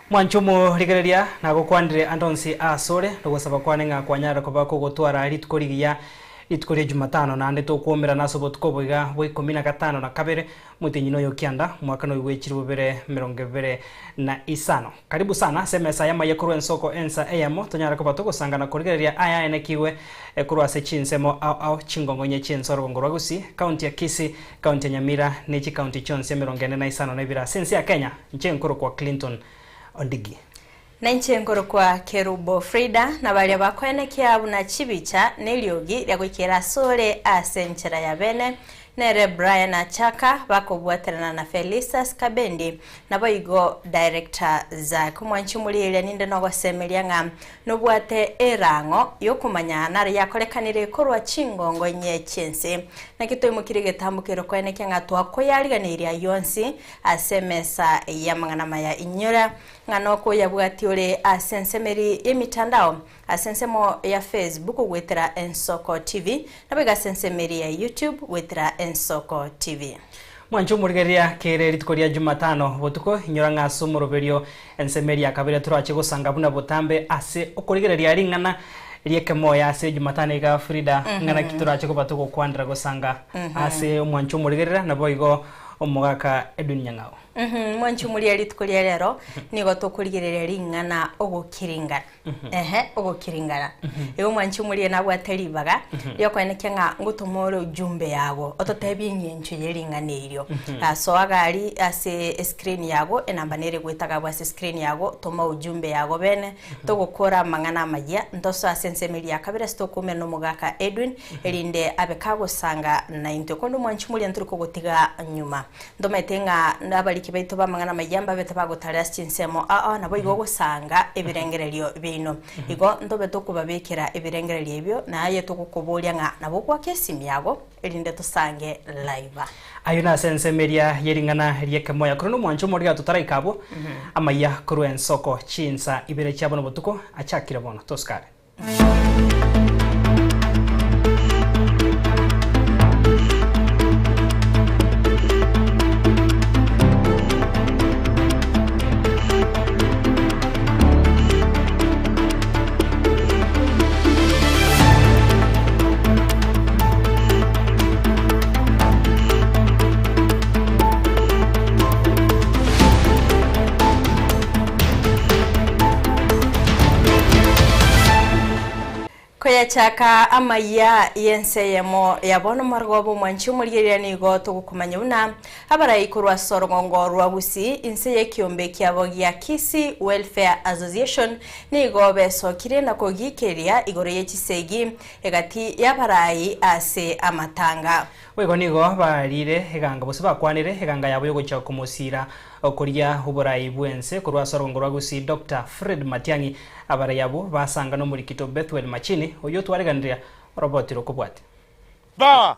Mwanche omorigereria, nagokwanire ande onsi asore, nogosaba kwane ng'a kwanyare koba kogotwara rituko rigiya, rituko ria Jumatano, naende tokwoomerana ase obotuko obo iga bwa ikomi na gatano na kabere, omotienyi noyo kianda, omwaka noyo bwe chilifu bibere emerongo ebere na isano. Karibu sana ase emesa y'amaiga korwa ensoko ensa eyemo, tonyare koba togosanga na korigereria aya aenekigwe korwa ase chinsemo ao ao chingong'onye chi'ense orogongo rwa Gusii, county ya Kisii, county ya Nyamira, ne chicounty chionsi emerongo ene na isano na ibere ase ense ya Kenya. Inche nkorokwa Clinton Ondigi. Na inche nkorokwa Kerubo Frida, na baria bakoenekia buna chibicha na eriogi ria goikera asore ase enchera ya bene, nere Brian Achaka bakobwaterana na Felistus Kabendi, naboigo Director Zack. Omwanchi omorigereria ninde nogosemeria ng'a nobwate erang'o yokomanya naro yakorekanire korwa chingongo inye chi'ense. Naki toimokirie egetambo kero koenekia ng'a twakoyariganeirie ayio onsi Ase emesa y'amang'ana amaya inyora ng'a nokoyabwatia ore ase ensemeri y'emitandao, ase ensemo ya Facebook goetera Ensoko TV, naboigo ase ensemeri ya YouTube goetera Ensoko TV. Mwanche omorigereria kere rituko ria Jumatano botuko, inyora ng'a ase omoroberio ensemeri ya kabere torache gosanga buna botambe ase okorigereria ring'ana ri'ekemoya ase Jumatano iga Frida, ng'ana ki torache koba togokwanera gosanga ase omwanche omorigereria naboigo Omogaka Edwin Nyang'au. Mwanche omoria rituko ria rero nigo tokorigereria ring'ana ogokiringana. Ehe, ogokiringana. Igo mwanche omoria nabwate ribaga riokoenekia ng'a ngotoma ore ujumbe yago ototebie eng'encho ye ring'ana erio. Soa gari ase escreen yago enamba nere goetaga abwo ase escreen yago toma ujumbe yago bene togokora amang'ana amayia ntosoe ase ensemo eria ya kabere ase tokoumera na omogaka Edwin erinde abe kagosanga naintwe. Korende omwanchi moria ntori kogotiga nyuma. Ntomaete ng'a abariki baito b'amang'ana amayia mbabe tabagotarera ase chinsemo ao, naboigo ogosanga ebirengererio biaino. Igo ntobe tokobabekera ebirengererio ebio, na aye togokoboria ng'a nabo ogoaka esimi yago, erinde tosange live. Ayio nase ensemo eria ye ring'ana ri'ekemoya. Korende omwanchi omorigia totaraika abwo, amayia korwa ensoko chinsa ibere chia bono botuko achakire bono. Tosikare. Koyachaka amayia y'ense eyemo ya bono omorgoba omwanchi omorigereria nigo togokomanya buna abarai korwa ase orogongo rwa Gusii inse y'ekiombe kiabo gia Kisii Welfare Association nigo besokire na kogikeria igoro ye chisegi egati y'abarai ase amatanga. Boigo nigo barire eganga gose bakwanire eganga yabo y'ogochia komosiira okoria oborai bw'ense korwa ase orogongo rwa Gusii Doctor Fred Matiang'i. Abarai abwo basanga nomorikito Bethuel Machini oyio otwareganiria oroboti rokobwatia. Power!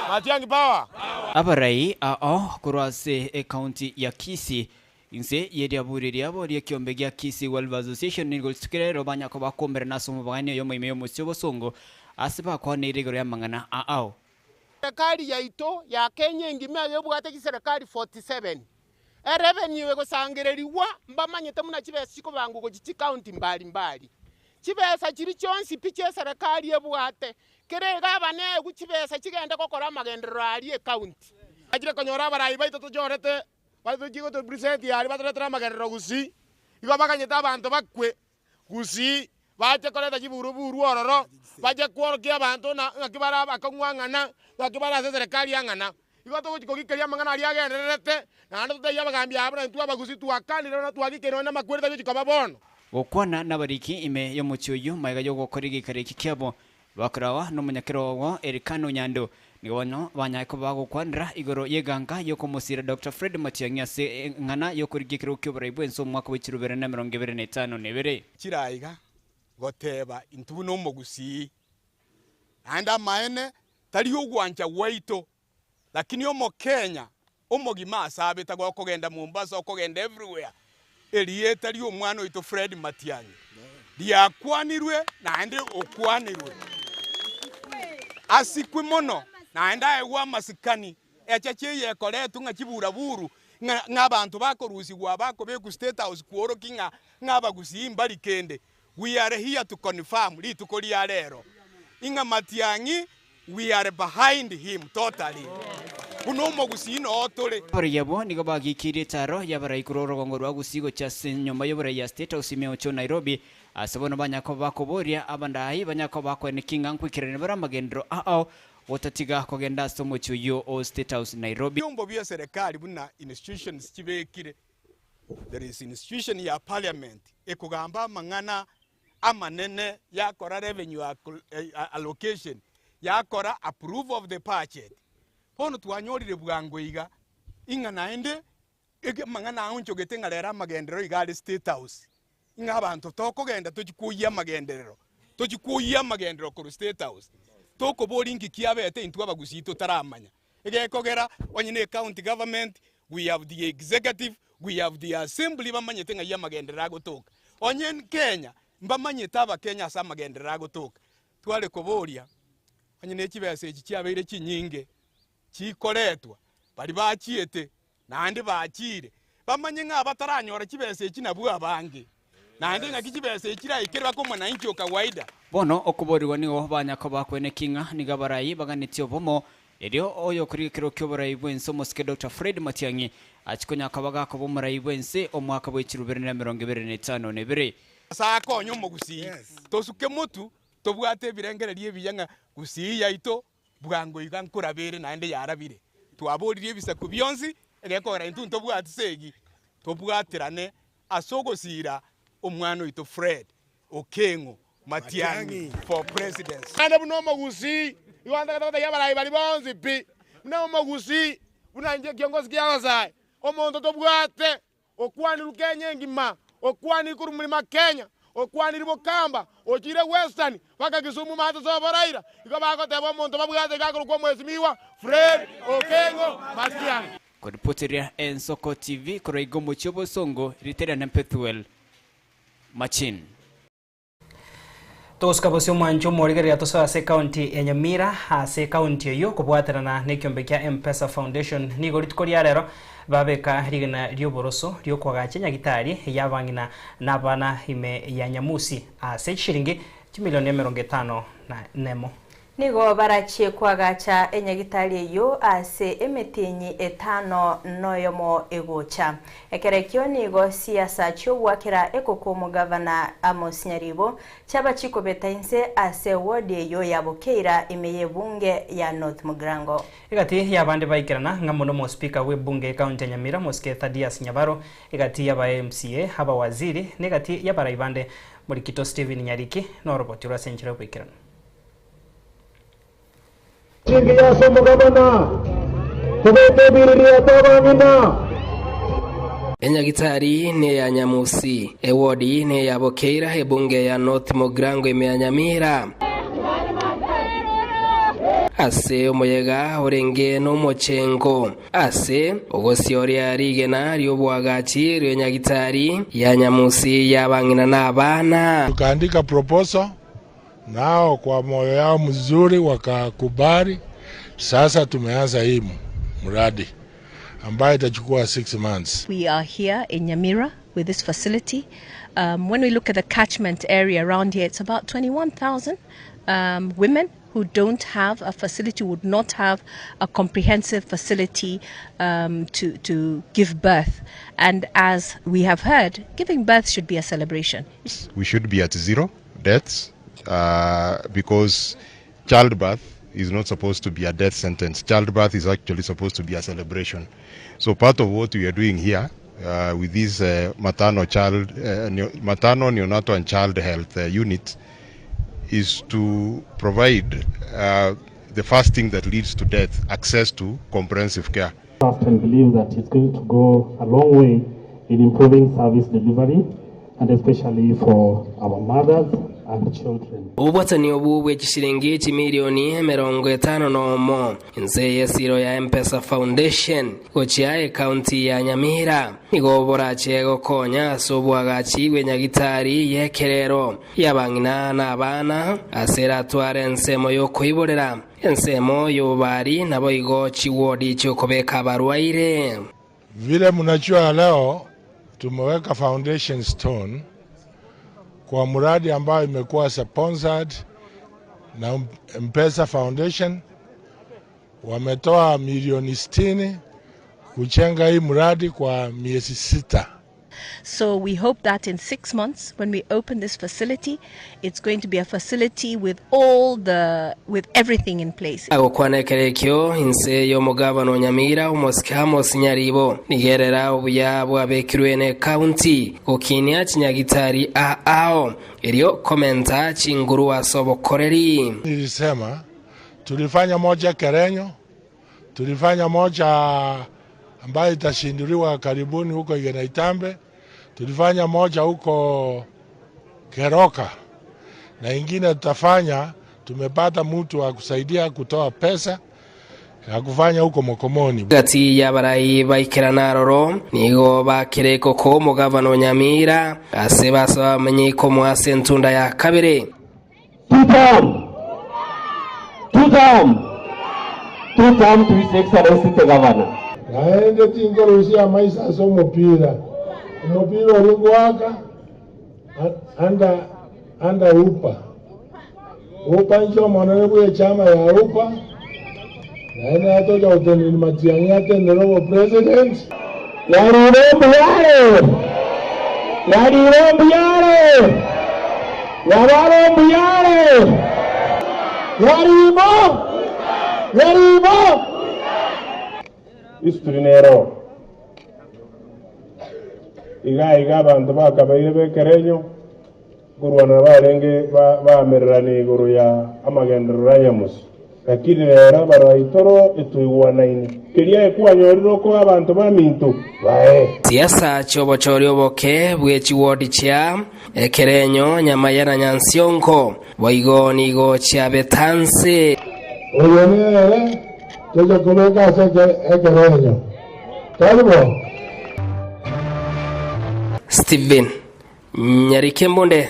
Matiang'i power! Abarai ao korwa ase ecounty ya Kisii Inse ye riaburi riabo ri'ekiombe gia Kisii Welfare Association nigo rituko rero banya kobakomerana ase omobagani oyomo ime y'omochie obosongo ase bakwaneire igoro y'amang'ana ao. Serikali yaito ya Kenya engima eye ebwate chiserikali 47. Erevenue egosangererigwa mbamanyete buna chibesa chikobangwa gochia chicounty mbari mbari. Chibesa chiria chionsi pi chieserikali ebwate, kera egavana eegwe chibesa chigende gokora amagenderero aria ecounty. Achire konyora abarai baito tochorete Batochie gotopresent aria batoretere amagenderero gusii, igo baganyete abanto bakwe gusii, bache koreta chiburuburu ororo, bache kworokia abanto na ng'aki bare abakong'u ang'ana, ng'aki bare ase eserekari ang'ana. Igo togochia kogikeria amang'ana aria agendererete, naende totebie abagambi aba buna intwe abagusii twakanire na twagikeire nonye namakweri tagochia koba bono. Gokwana nabariki ime y'omochie oyio magega y'ogokora egeikaro eki kiabo, Bakorawa nomonyakerogo Elikana Onyando, nigo bono banyare koba bagokwanera igoro y'eganga y'okomosiira Doctor Fred Matiang'i ase eng'ana y'okorigia ekerogo ki'oborai bw'ense omwaka bwe chirubere na emerongo ebere na etano na ebere. Chiraiga goteba intwe buna omogusii, naende amaene tari ogwancha gwaito, lakini omokenya omogima ase abete gokogenda Mombasa okogenda everywhere, erieta ri'omwana oito Fred Matiang'i riakwanirwe naende okwanirwe. Asikwe mono naende aegwe amasikani, echeche eye ekoretwe ng'a chiburaburu. Ng'a ng'a abanto bakorusigwa bakobekwa State House kworokia ng'a ng'a abagusii mbari kende. We are here to confirm rituko ria rero ing'a Matiang'i we are behind him totally buna omogusii noo tore. Abarai abwo nigo bagikirie etaaro y'abarai korwa orogongo rwa Gusii gochia ase enyomba y'oborai ya State House ime Ocho Nairobi, ase bono banyare koba bakoboria abandai banyare koba bakoenekia ng'a nkoikerania bare amagenderero ao gotatiga kogenda ase omochie oyio o State House Nairobi. Ebiombo bia eserekari buna institutions chibekire, there is institution ya parliament ekogamba amang'ana amanene yakora revenue allocation, yakora approval of the budget. Bono twanyorire bwango iga ing'a naende amang'ana aonchogete ng'a rero amagenderero iga are State House, ng'a abanto tokogenda tochie koyia amagenderero, tochie koyia amagenderero korwa State House, tokoboria inki kiabete intwe abagusii totaramanya. Egekogera onye ne county government, we have the executive, we have the assembly bamanyete ng'ai amagenderero agotoka. Onye Kenya, mbamanyete abakenya ase amagenderero agotoka. Tware koboria, onye ne chibesa echi chiabeire chinyinge, chikoretwa, baria bachiete, naende bachiire, bamanye ng'a abataranyora chibesa echi nabwo abange, naende ng'aki chibesa echi chiraikere baka omwananchi o kawaida. Bono okoborigwa nigo banyakoba kweneki ng'a nigo abarai baganetie obomo, erio oyokorigia ekerogo ki'oborai bw'ense omosike Doctor Fred Matiang'i achie konyakoba gakoba omorai bw'ense omwaka bwe chirubere na emerongo ebere na etano na ebere. Nyasae akonye omogusii tosuke motu tobwate ebirengererio ebiya ng'a gusii yaito Bwango iga nkorabere naende yarabire. Twaboririe ebisaku bionsi, egekogera intwe ntobwati segi, tobwaterane ase ogosiira omwana oito Fred Okengo Matiang'i for presidency. Naende buna omogusii, igo ntagete gotebia abarai baria bonsi pi, buna omogusii, buna inche ekiongosi kia Nyasae, omonto tobwate Okwanirwe Kenya engima, okwanirwe korwa mlima Kenya, okwanirwe Bokamba, ochire Western, mpaka Kisumu maate sobo Raila, igo bagoteba omonto babwate iga akorokwa omwesimigwa Fred Okengo Matiang'i. Koripoteria Ensoko TV korwa iga omochie obosongo, ritere na Pethuel Machin. Togosuka bosio omwancho omorigereria tosoe ase ekaunti ya Nyamira. Ase ekaunti eyio kobwaterana nekiombe kia M-Pesa Foundation nigo rituko ria rero babeka rigena rioboroso riokoagacha enyagitari y'abang'ina na abana ime ya Nyamusi ase chishiringi chimilioni 50 na nemo. Nigo barachie koagacha enyagitari eyio ase emetienyi etano noyomo egocha. Ekero ekio nigo siasa chi'ogoakera ekoko omogavana Amos Nyaribo chiaba chikobeta inse ase ewodi eyio ya Bokeira ime y'ebunge ya North Mugirango. Egati y'abande baikerana ng'amo n'omospika bw'ebunge y'ekaunti ya Nyamira Mosike Thaddeus Nyabaro, egati y'aba MCA, abawaziri, na egati y'abarai bande Morikito Stephen Nyariki noroboti rw'ase enchera y'oboikeranu. Chingiya ase omogabana, kobeka ebiririato abang'ina. Enyagitari neya Nyamusi, ewodi neya Bokeira, ebunge ya North Mugirango ime ya Nyamira. Ase omoyega orenge nomochengo ase ogosioria rigena ri'oboagachi ri'enyagitari ya Nyamusi y'abang'ina na abana. Tukaandika proposal Nao kwa moyo yao mzuri wakakubali. Sasa tumeanza hii mradi ambayo itachukua 6 months. We are here in Nyamira with this facility. When we look at the catchment area around here, it's about 21,000 women who don't have a facility, would not have a comprehensive facility to give birth. And as we have heard, giving birth should be a celebration. We should be at zero deaths because childbirth is not supposed to be a death sentence. Childbirth is actually supposed to be a celebration. So part of what we are doing here with this maternal child, maternal, neonatal and child health unit is to provide the first thing that leads to death, access to comprehensive care. Trust and believe that it's going to go a long way in improving service delivery and especially for our mothers and children. Obobwatani obwo bwe chishilingi chimilioni 51 inse y'esiro ya M-Pesa Foundation gochia ecounty ya Nyamira nigo borache gokonya ase oboagachi bw'enyagitari y'ekerero y'abang'ina na abana ase eratware ensemo y'okoiborera, ensemo y'obobari naboigo chiwodi chi'okobeka abarwaire. Vile mnajua leo tumeweka foundation stone kwa mradi ambayo imekuwa sponsored na Mpesa Foundation. Wametoa milioni 60 kujenga hii mradi kwa miezi 6. So we hope that in 6 months, when we open this facility, it's going to be a facility with everything in place. Agokwana ekerekio inse y'omugabano Nyamira omosike Amos Nyaribo nigerera obuya bwabekirwe ne county gokinia chinyagitari ao erio komenta chinguru ase obokoreri. Nilisema tulifanya moja Kerenyo, tulifanya moja ambayo itashinduliwa karibuni huko Igenaitambe, tulifanya moja huko Keroka, na ingine tutafanya, tumepata mtu wa kusaidia kutoa pesa ya kufanya huko Mokomoni. Gati y'abarayi baikirana aroro nigo bakireko ko omogabano Nyamira ase basaba bamenye ko mwase entunda ya kabere. Two term. Two term. Two term to His Excellency the Governor. Naende tingerusia maisha ase omupira. Omupira oringwaka anda upa. Upa ncho monene bwe chama ya upa. Naende atoja utenini matiang'i atendere obo president. Yarire mbuyare. Yarire mbuyare. Yarare mbuyare. Yarimo. Yarimo. History nero. Iga iga abantu bakabaire bekerenyo kurwana barenge bamererana iguru ya amagenderero ya Nyamusi. Lakini rero baraitoro etuigwanaine. Keria ekwanyorire ko abantu baminto bae. Siasa chiobochori oboke bwe chiwodi chia Ekerenyo Nyamaya na Nyansionko boigo nigo chiabetanse. Oyo nere toja kubeka ase Ekerenyo. Karibu. Steven Nyarikembunde,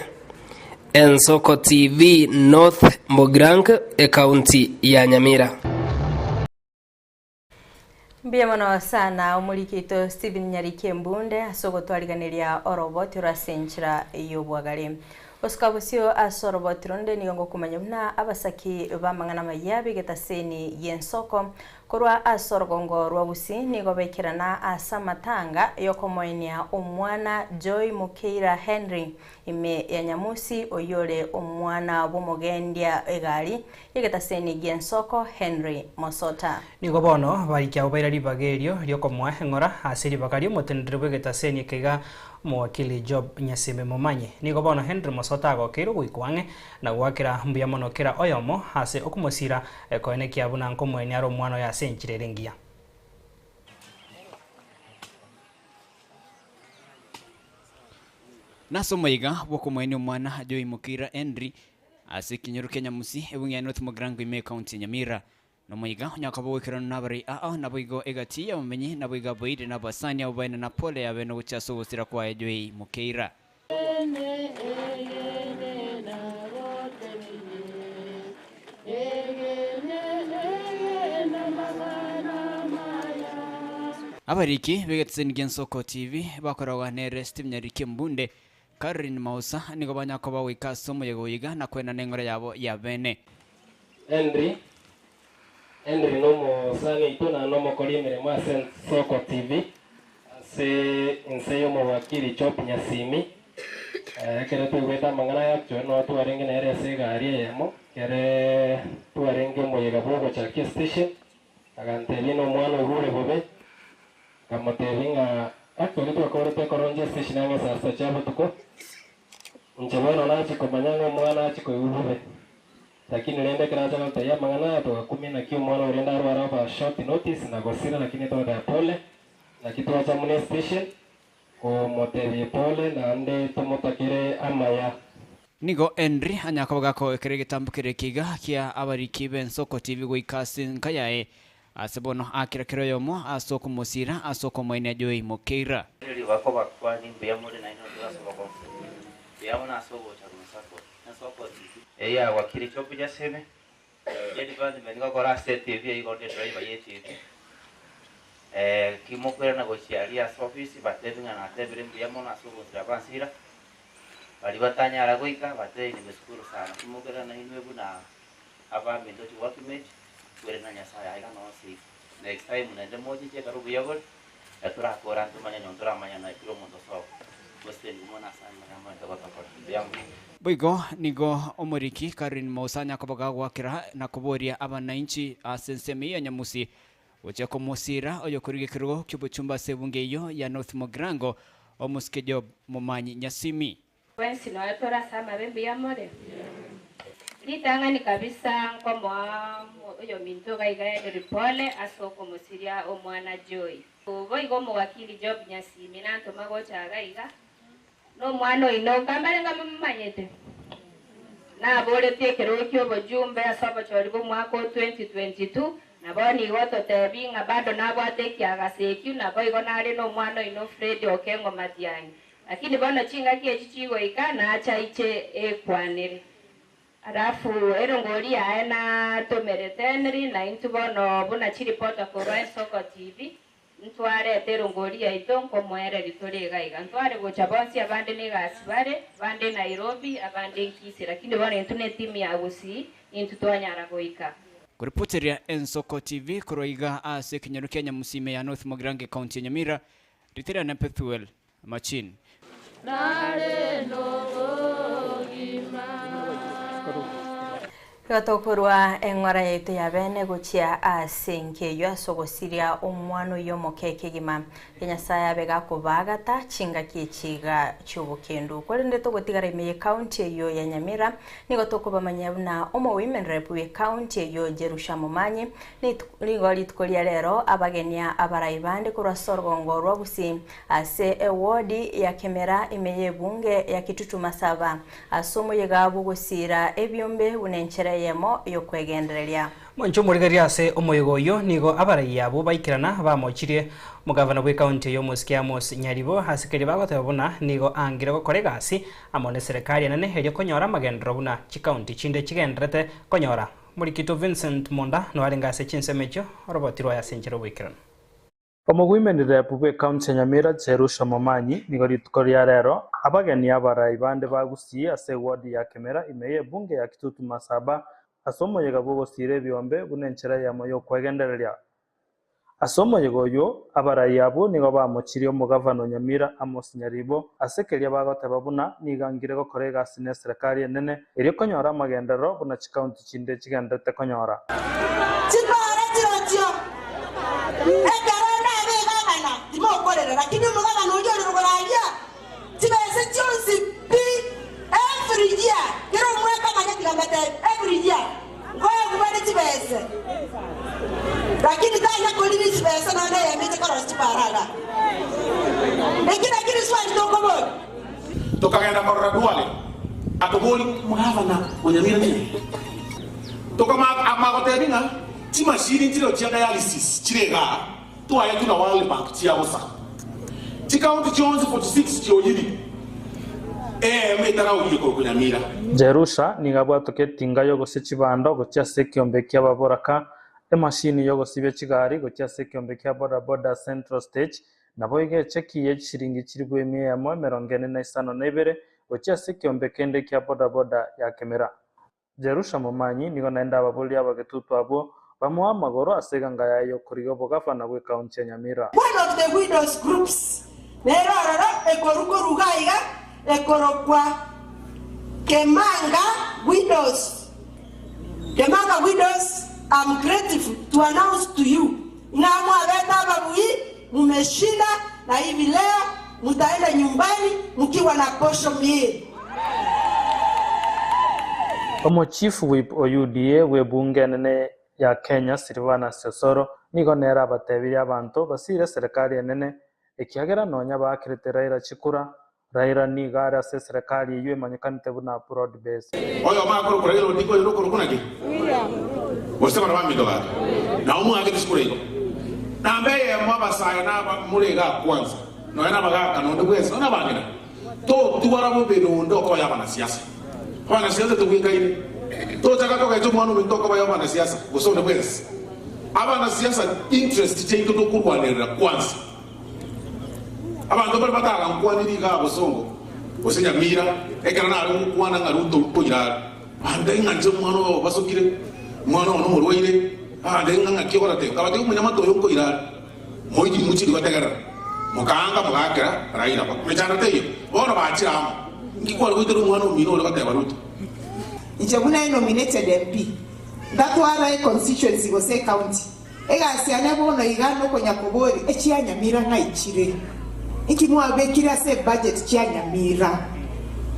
Ensoko TV, North Mugirango, ekaunti ya Nyamira. Mbuya mono sana omorikito Steven Nyarikembunde ase ogotwariganeria oroboti orase enchera y'obwagare. Osika bosio ase oroboti ronde nigo ngokomanya buna abasaki b'amang'ana maya begetaseni y'ensoko korwa ase orogongo rwa Gusii nigo baikerana ase amatanga yokomoenia omwana Joy Mukeira Henry ime ya Nyamusi oyore omwana bw'omogendia egari yegetaseni gi'ensoko Henry Mosota. Nigo bono barikia obaira ribaga erio riokomoa eng'ora ase ribaga riomotendereri bw'egetaseni ekeiga omowakili Job Nyasime Momanye. Nigo bono Henry Mosota agokeirwe goikwa ang'e na goakera mbuya mono kera oyomo ase okomosira koenekia buna nkomoenia are omwana oyo ase enchera ere engiya. Nase omoiga bw'okomoenia omwana Joy Mukeira Henry ase ekenyoro kia Nyamusi ebung'e ya North Mugirango ime ekaunti ya Nyamira. Nomoiga onyaka bogoikerana nabare ao naboigo egati y'abamenyi naboigo aboire nabasani abo baene na pole yabe nogochia ase ogosira kwaye Joy Mukeira. Abariki begetaseni gia Ensoko TV bakoragwa nere Steve Nyariki Mbunde Caroline Mausa nigo banyaka bagoika ase omoyega oiga na kwena neng'ora yabo ya bene. Henry Henry nomosani oito na nomokori emeremo ase Ensoko TV ase ense y'omowakili Job Nyasimi. Ekero twaigwete amang'ana yacho no twarenge nere ase egari eyemo kere twarenge omoyega bwogochakia station agantebia na omwana oigure bobe nkamotebia ng'a actually twakorete ekorongia station ang'e saa sita chia botuko inche bono nachikomanya ng'a omwana achikoigwa bobe lakini rende ekero acha gotebia amang'ana aya togakumia naki omwana oria ndarwara oba short notice na gosira lakini twateba pole naki twacha muna estation komotebia pole naende tomotakere amaya. Nigo Henry anyaka bagako ekere egetambo kere kiga kia abariki b'Ensoko TV goika ase enka yaye ase bono akera kero oyomo ase okomosira ase okomoenia Joy Mukeira. Ribako bakwani mbuya more naende ntorasoboka mbuya mono ase ogocha Ensoko Ensoko TV. Eya wakili Job Nyasime, ye department ngokora ase TV igo ndi driver ye TV. Kimokoirana gochia aria ase ofisi, batebi ng'a natebire mbuya mono ase ogonsira bansira, baria batanyara goika, batebi nimeshukuru sana. Kimokoirana nainwe buna abaminto chiworkmate, kwerena Nyasaye aiga noo safe. Next time naende mochiche ekero obuya bore, etorakora ntomanye onye ntoramanyana kera omonto sobo. Gose mono ase amang'ana amaete gotokora. Mbuya mono. Boigo nigo omoriki Caroline Mousa koba gagoakera na koboria abanainchi ase ensemo ya Nyamusi gochia komosira oyokorigia ekerogo ki'obochumba ase ebunge eyio ya North Mugirango omosike Job Momanyi Nyasimi. Bwensi noyo tore ase amabe mbuya more? Ritang'ani kabisa nkomoa oyominto iga iga Henry pole ase okomosiria omwana Joy. Boigo omowakili Job Nyasimi nantoma gocha iga iga nomwana oino nkambare ngamomanyete. Naboretie ekerogo ki'obojumbe ase obochori bw'omwaka o 2022 nabo nigo ototebi ng'a bado nabwate ekiagasa ekio nabo igo nare nomwana oino Fred Okengo Matiang'i. Lakini bono chingaki echi chigoika nacha iche ekwanere. Alafu erongori yaye natomerete Henry na intwe bono buna chiripota korwa Ensoko TV ntwarete erongori yaito nkomoereri tore iga iga. Ntware gocha bonsi abande negasi bare, bande Nairobi, abande Kisii, lakini bono intwe ne timu ya Gusii intwe twanyara goika. Koripoteria Ensoko TV korwa iga ase ekenyoro kia Nyamusime ya North Mugirango ekaunti ya Nyamira, Riteria na Pethuel Machin. Igo tokorwa eng'ora yaito ya bene gochia ase enka eyio ase ogosiria omwana oyio omoke ekegima. Ria Nyasaye abe gakobaagata chingaki echi iga chi'obokendu. Korende togotigara ime y'ecounty eyio ya Nyamira, nigo tokobamanyia buna omo women rep bw'ecounty eyio Jerusha Momanyi, nigo rituko ria rero abagenia abarai bande korwa ase orogongo rwa Gusii ase ewodi ya Kemera ime y'ebunge ya Kitutu Masaba ase omoyega bw'ogosiira ebiombe buna enchera eyemo y'okwegendereria. Mwanche omorigereria ase omoyega oyio nigo abarai abwo baikerana bamochirie omogavana bw'ekaunti eyio omosike Amos Nyaribo ase keria bagoteba buna nigo angire gokora egasi amo neserekari enene erio konyora amagenderero buna chikaunti chinde chigendererete konyora. Omorikito Vincent Monda noarenge ase chinsemo echio oroboti rwaye ase enchera oboikeranu. Omogoimeni rep bw'ecounty ya Nyamira Jerusha Momanyi nigo rituko ria rero abageni abarai bande ba Gusii ase eward ya Kemera ime y'ebunge ya Kitutu Masaba ase omoyega bw'ogosiira ebiombe buna enchera eyemo y'okwegendereria. Ase omoyega oyio abarai abwo nigo bamochirie omogavana o Nyamira Amos Nyaribo ase keria bagoteba buna nigo angire gokora egasi n'eserekari enene erio konyora amagenderero buna chikaunti chinde chigendererete konyora. Chikore chirochio, ekero ndabe egavana, timokorera, lakini omogavana oria ore rogoro aria, chibesa chionsi pi, every year, kera omwaka manya tiga mbatebi, every year, nkoegwa bare chibesa, lakini tanya korina chibesa nonya eyemo eche korosia chipara igaa. Eki nakio riswali tokoboria. Tokagenda korora Duale, akobori omogavana o Nyamira ng'a tokamagotebia ng'a chimashini nchireo chia dialysis chire igaa twaetwe na World Bank chia bosa. Chikaunti chionsi 46 chioyiri eyemo etaraoyire korokwa Nyamira. Jerusha nigo abwatoka etinga y'ogosia chibando gochia ase ekiombe ki'ababoraka, emashini y'ogosibia chigari gochia ase ekiombe kia boda boda Central Stage, Naboigo echeki ye chishilingi chilifu emia eyemo emerongo ene na isano na ibere gochia ase ekeombe kende kia boda-boda ya Kemera. Jerusha Momanyi nigo naende ababoria abagetutu abwo bamoa amagoro ase eganga yaye y'okorigia obogavana bw'ekaunti ya Nyamira. One of the widows groups nere ororo ekorwa korwa iga iga ekorokwa Kemanga Widows. Kemanga Widows, I'm grateful to announce to you ng'a mwabete ababui Mumeshinda na hivi leo mutaenda nyumbani mkiwa na posho mill. Omochief Whip o UDA bw'ebunge enene ya Kenya Silvanus Osoro nigo nere abatebirie abanto basiire eserekari enene ekiagera nonya baakerete Raila chikura, Raila nigo are ase eserekari eyio emanyekanete buna Broad Based. Oyomo akorokwa Raila Odinga, oyonde okorokwa naki? Gose baria baminto gaki? Nao mwagete chikura igo. Namba eyemo abasae na abamura iga kwanza, nonya nabagaka nonde bwensi, nonya nabang'ina, totwara bobe nonde okoba abanasiasa. Abanasiasa tobwekaine. Tochaka kogecha omwana ominto okoba abanasiasa, gose onde bwensi. Abanasiasa interest chiaito tokorwanerera kwansa. Abanto mbare batarankwaniri igaa Bosongo gose Nyamira ekero nare gokwana ng'a Ruto nkoira are. Bantebia ng'a inche omwana oyo obasokire, omwana oyo nomorwaire, bagantebia ng'a ng'aki ogoratebe. Nkabatebia omonyamate oyo nkoira are, moikiri mochiri gotegerera. Mokaanga mogaakera Raila mechando teiyo. Bono bachire amo. Nki kware goitera omwana omino ore goteba Ruto? Inche buna enominated MP, ntatwara econstituency gose ecounty. Egasi yane bono iga nokonya koboria echia Nyamira ng'ai chire? Inki mwabekire ase ebudget chia Nyamira?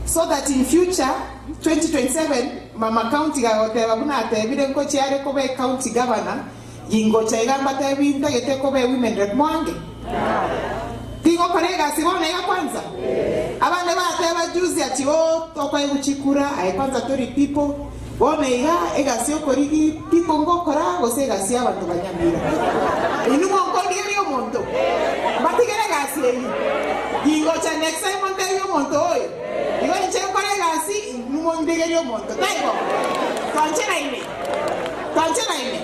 So that in future 2027 mama county gagoteba buna atebire nkochia are koba ecounty governor gingocha iga mbatebi ntagete koba ewomen rep mwange? Tingokora egasi bono iga kwanza? Abande bateba juzi ati oo tokoegwa chikura aye kwanza tori people. Bono iga egasi y'okorigi people ngokora gose egasi y'abanto ba Nyamira? Inwe monkondigeria omonto? Mbatigere egasi eyio. Gingocha next time montebie omonto oyo, igo inche nkore egasi inwe mondigerie omonto. Taibo? Twancheraine? Twancheraine?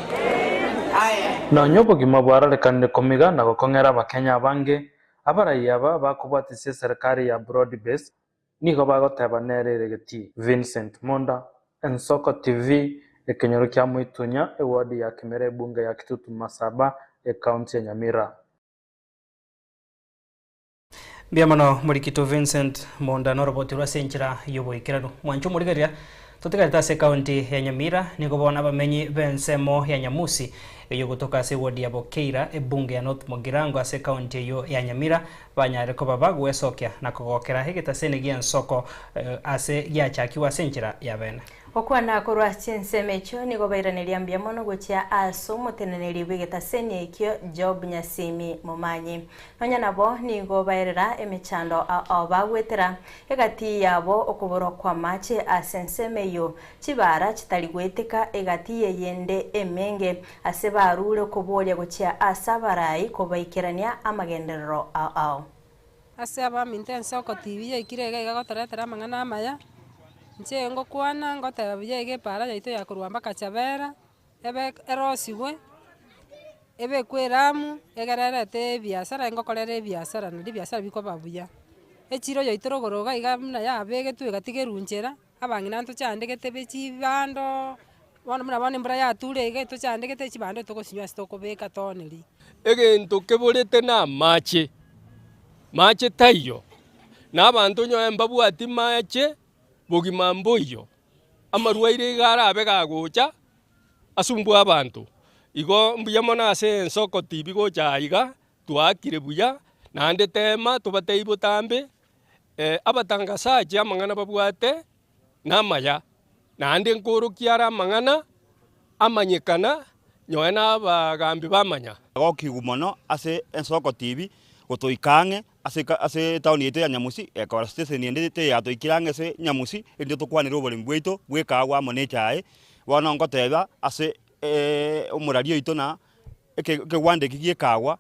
Aya. Nonya obogima bwarorekanire komiga na gokong'era Abakenya abange, abarai aba bakobwatisia eserekari ya Broad Base Nigo bagoteba nere ere getii. Vincent Monda, Ensoko TV, Ekenyoro kia Moitunya, eward ya Kimera ebunge ya Kitutu Masaba, ecounty ya Nyamira. Mbuya mono Morikito Vincent Monda noroboti rwa ase enchera y'oboikeranu. Mwanche omorigereria, totigarete ase ekaunti ya Nyamira, nigo bono abamenyi b'ensemo ya Nyamusi eyio gotoka ase eward ya Bokeira, ebunge ya North Mugirango ase ekaunti eyio ya Nyamira, Banyare koba bagwesokia na kogokera egetaseni gi'ensoko ase giachakigwe ase enchera ya bene. Gokwana korwa chinsemo echio nigo bairaneria mbuya mono gochia ase omoteneneri bw'egetaseni ekio Job Nyasimi Momanyi. Nonya nabo nigo baerera emechando ao bagwetera egati yabo okoborwa kw'amache ase ensemo eyio, chibara chitari goeteka egati y'eyende emenge Ase barure okoboria gochia ase abarai kobaikerania amagenderero ao ao. Ase abaminto ense okotibi yaikire iga iga gotoretera amang'ana amaya, inche ngokwana ngoteba buya iga epara yaito ya korwa mpaka Chabera, ebe erosigwe, ebekwe eramu, egere erete ebiasara ngokorera ebiasara naende ebiasara bikoba buya. Echiro yaito rogoro iga iga buna yabegetwe egatigerwa nchera. Abang'ina ntochandegete be chibando, bono buna bono embura yature iga etochandegete chibando togosinywa ase tokobeka tooneria. Egento keborete namache, mache taiyo, na abanto onye mbabwati mache, bogima mboiyo. Amarwaire iga arabe gagocha, asumbue abanto. Igo mbuya mono ase ensoko tibi gocha aiga, twaakire buya, naende tema tobatebie botambe. Abatangasachi amang'ana babwate namaya, naende nkorokia are amang'ana amanyekana nonye nabagambi bamanya. Agokigwa mono ase ensoko TV gotoika ang'e ase ase etown yaito ya Nyamusi, ekora station ende teyatoikire ang'e ase Nyamusi, erinde tokwanere oboremi bwaito bwa ekahawa amo na echae. Bono ngoteba ase omorari oito na eke ekegwanda eki gia ekahawa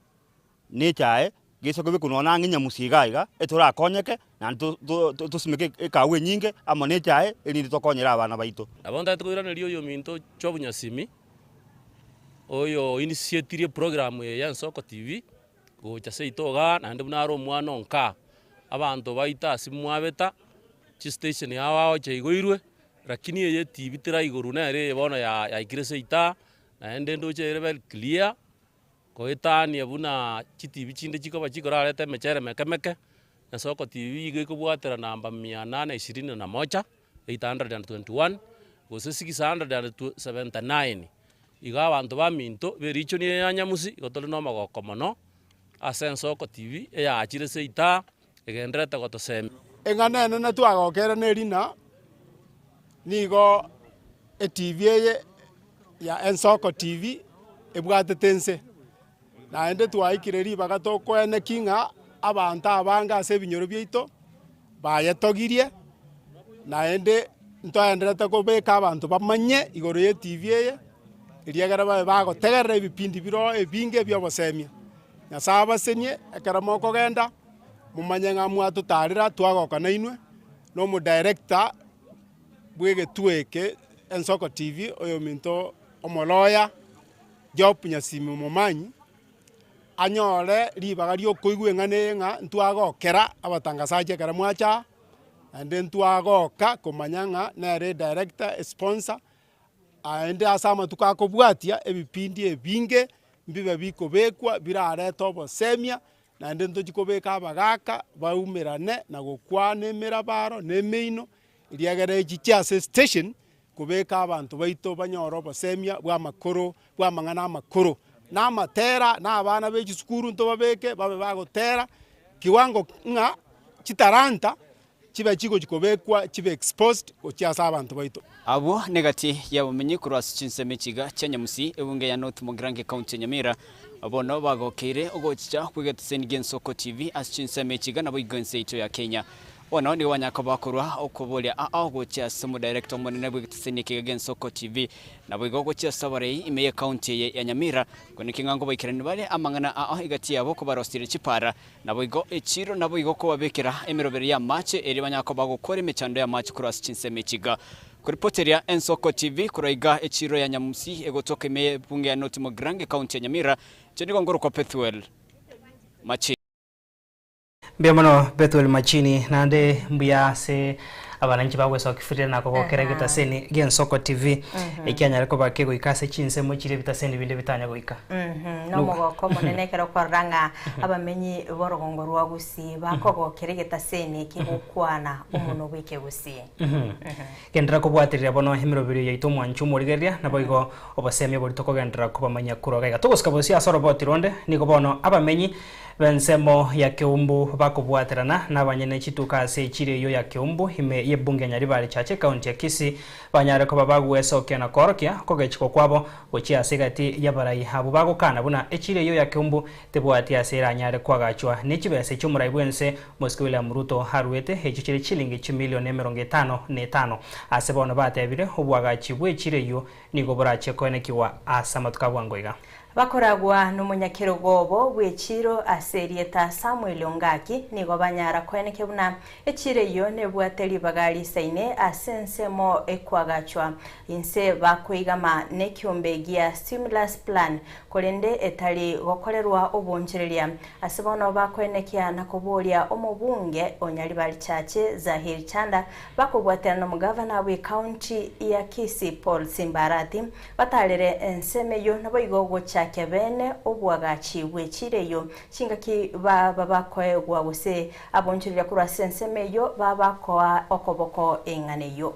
na echae, gese kobekwa nonya ang'e nyamusi iga iga, etorakonyeke, naende tosimeke ekahawa enyinge amo na echae, erinde tokonyere abana baito. Nabo ntagete koiraneria oyominto Job Nyasimi, oyo initiatirie eprogram eye ya Ensoko TV, gocha seito igaa naende buna are omwana o nkaa, abanto baito ase mwabeta, chistation ao ao chiaigoirwe, lakini eye etibi teraigorwa nere eye bono yaikire seito aa, naende ndoche ere very clear. Goetania buna chitibi chinde chikoba chikorareta emechere meke meke, Ensoko TV iga ekobwatera namba mia nane ishirini na moja, 821, gose 679. Iga abanto baminto b'erichoni eye ya Nyamusi, igo tore na omogoko mono ase Ensoko TV eyachire seito aa, egendererete gotosemia. Eng'ana enene twagokera nerina, nigo etibi eye ya Ensoko TV ebwatete ense, naende twaikire ribaga tokoeneki ng'a abanto abange ase ebinyoro biaito bayetogirie, naende ntoenderete kobeka abanto bamanye igoro ya etibi eye, eriagera babe bagotegerera ebipindi bire oo ebinge bia obosemia. Nyasae abasenie ekero mokogenda, momanye ng'a mwatotarera twagoka nainwe, na omodirector. Bw'egetuo eke Ensoko TV, oyominto omoloya. Job Nyasimi Omomanyi, anyore ribaga riokoigwa eng'ana eye ng'a ntwagokera abatangasaji ekero mwacha aa, naende ntwagoka komanya ng'a nere edirector, esponsor, aende ase amatuko akobwatia ebipindi ebinge mbibe bikobekwa birarete obosemia, naende ntochi kobeka abagaka baumerane na gokwana emerabaro na emeino, eriagera echiche ase estation kobeka abanto baito banyore obosemia bw'amakoro bw'amang'ana amakoro, na amatera, na abana be chisukuru ntobabeke babe bagotera, kiwango ng'a chitalanta chibe chigochi kobekwa chibe exposed gochia ase abanto baito. Abwo negati y'abamenyi korwa ase chinsemo echiga chia Nyamusi, ebunge ya North Mugirango Ekaunti ya Nyamira, bono bagokeire ogochicha kw'egetaseni gi'Ensoko TV ase chinsemo echiga naboigo ense yaito ya Kenya. Bono nigo banyara koba korwa okoboria ao gochia ase omodirector omonene bw'egetaseni ekiga gi'Ensoko TV naboigo gochia ase abarei ime y'ekaunti eye ya Nyamira, koneki ng'a nkobaikeranire bare amang'ana ao egati yabo kobarosirie chipara Naboigo echiiro naboigo kobabekera emeroberi y'amache, erio banyare koba gokora emechando y'amache korwa ase chinsemo echiga. Koripoteria Ensoko TV korwa iga echiiro ya Nyamusi egotoka ime y'ebunge ya North Mugirango ekaunti ya Nyamira, inche nigo ngorokwa Pethuel Machini. Mbuya mono Bethuel Machini naende mbuya ase abananchi bagwesokifurire na kogokera egetaseni gi'Ensoko TV ekianyare koba kegoika ase chinsemo chiria ebitaseni binde bitanya goika. Nomogoko omonene ekero okwarora ng'a abamenyi b'orogongo rwa Gusii bakogokera egetaseni kegokwana omonwa bw'Ekegusii. Genderera kobwaterera bono emeroberio yaito omwanchi omorigereria, naboigo obosemia boria tokogenderera kobamanyia korwa iga iga. Togosika bosio ase oroboti ronde, nigo bono abamenyi b'ensemo ya Keumbu bakobwaterana nabanyene chituka ase echiro eyio ya Keumbu ime y'ebunge ya Nyaribari Chache ekaunti ya Kisii banyare koba bagwesokia na koorokia okogechigwa kwabo gochia ase egati y'abarai abwo bagokana buna echiro eyio ya Keumbu Tebwati ase eranyare koagachwa ne chibesa chi'omorai bw'ense Mosike William Ruto aruete, echio chire chilingi chimilioni 53. Ase bono batebire, oboagachi bw'echiro eyio nigo borache koenekigwa ase amatuko a bwango iga. Bakoragwa nomonyakerogo obo bw'echiro ase erieta Samuel Ongaki nigo banyara koenekia buna echiro eyio nebwate ribaga risaine ase ensemo ekoagachwa inse bakoigama nekiombe gia stimulus plan korende etari gokorerwa obonchereria. Ase bono bakoenekia na koboria omobunge o Nyaribari Chache Zahir Chanda bakobwaterana nomogavana bw'ecounty ya Kisii Paul Simba Arati batarere ensemo eyio naboigo gochakia bene oboagachi bw'echira eyio chingaki baba bakoegwa gose abonchereria korwa ase ensemo eyio babakoa okoboko eng'ana eyio.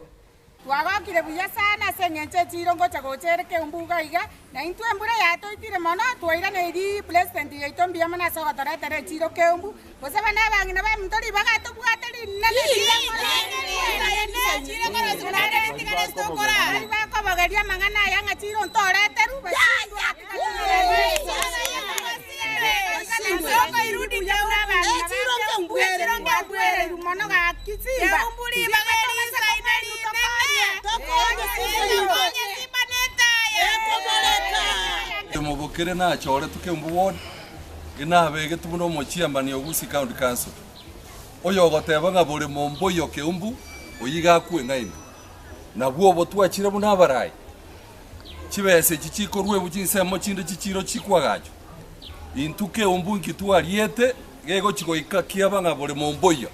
Twagokire buya sana ase engencho echiiro ngocha gocha ere keumbu iga iga, na intwe embura yatoitire mono, twairaneirie president yaito mbuya mono ase ogotoretera echiiro keumbu, gose bana abang'ina baminto ribaga tobwate rinene Tari bakobogeria amang'ana aya ng'a chiiro ntoreterwe, Mobokere nachoretwe Keumbu Ward, inabegetwe buna omochiamani o Gusii County Council. Oyogoteba ng'a boremo mboiyo Keumbu, oyio iga akwe ng'aina. Nabwo obo twachire buna abarai. Chibesa echi chikorwa chinsemo chinde chichiiro chikwagachwa. Intwe keumbu inki twariete gegochia goika kiaba ng'a boremo mboiyo?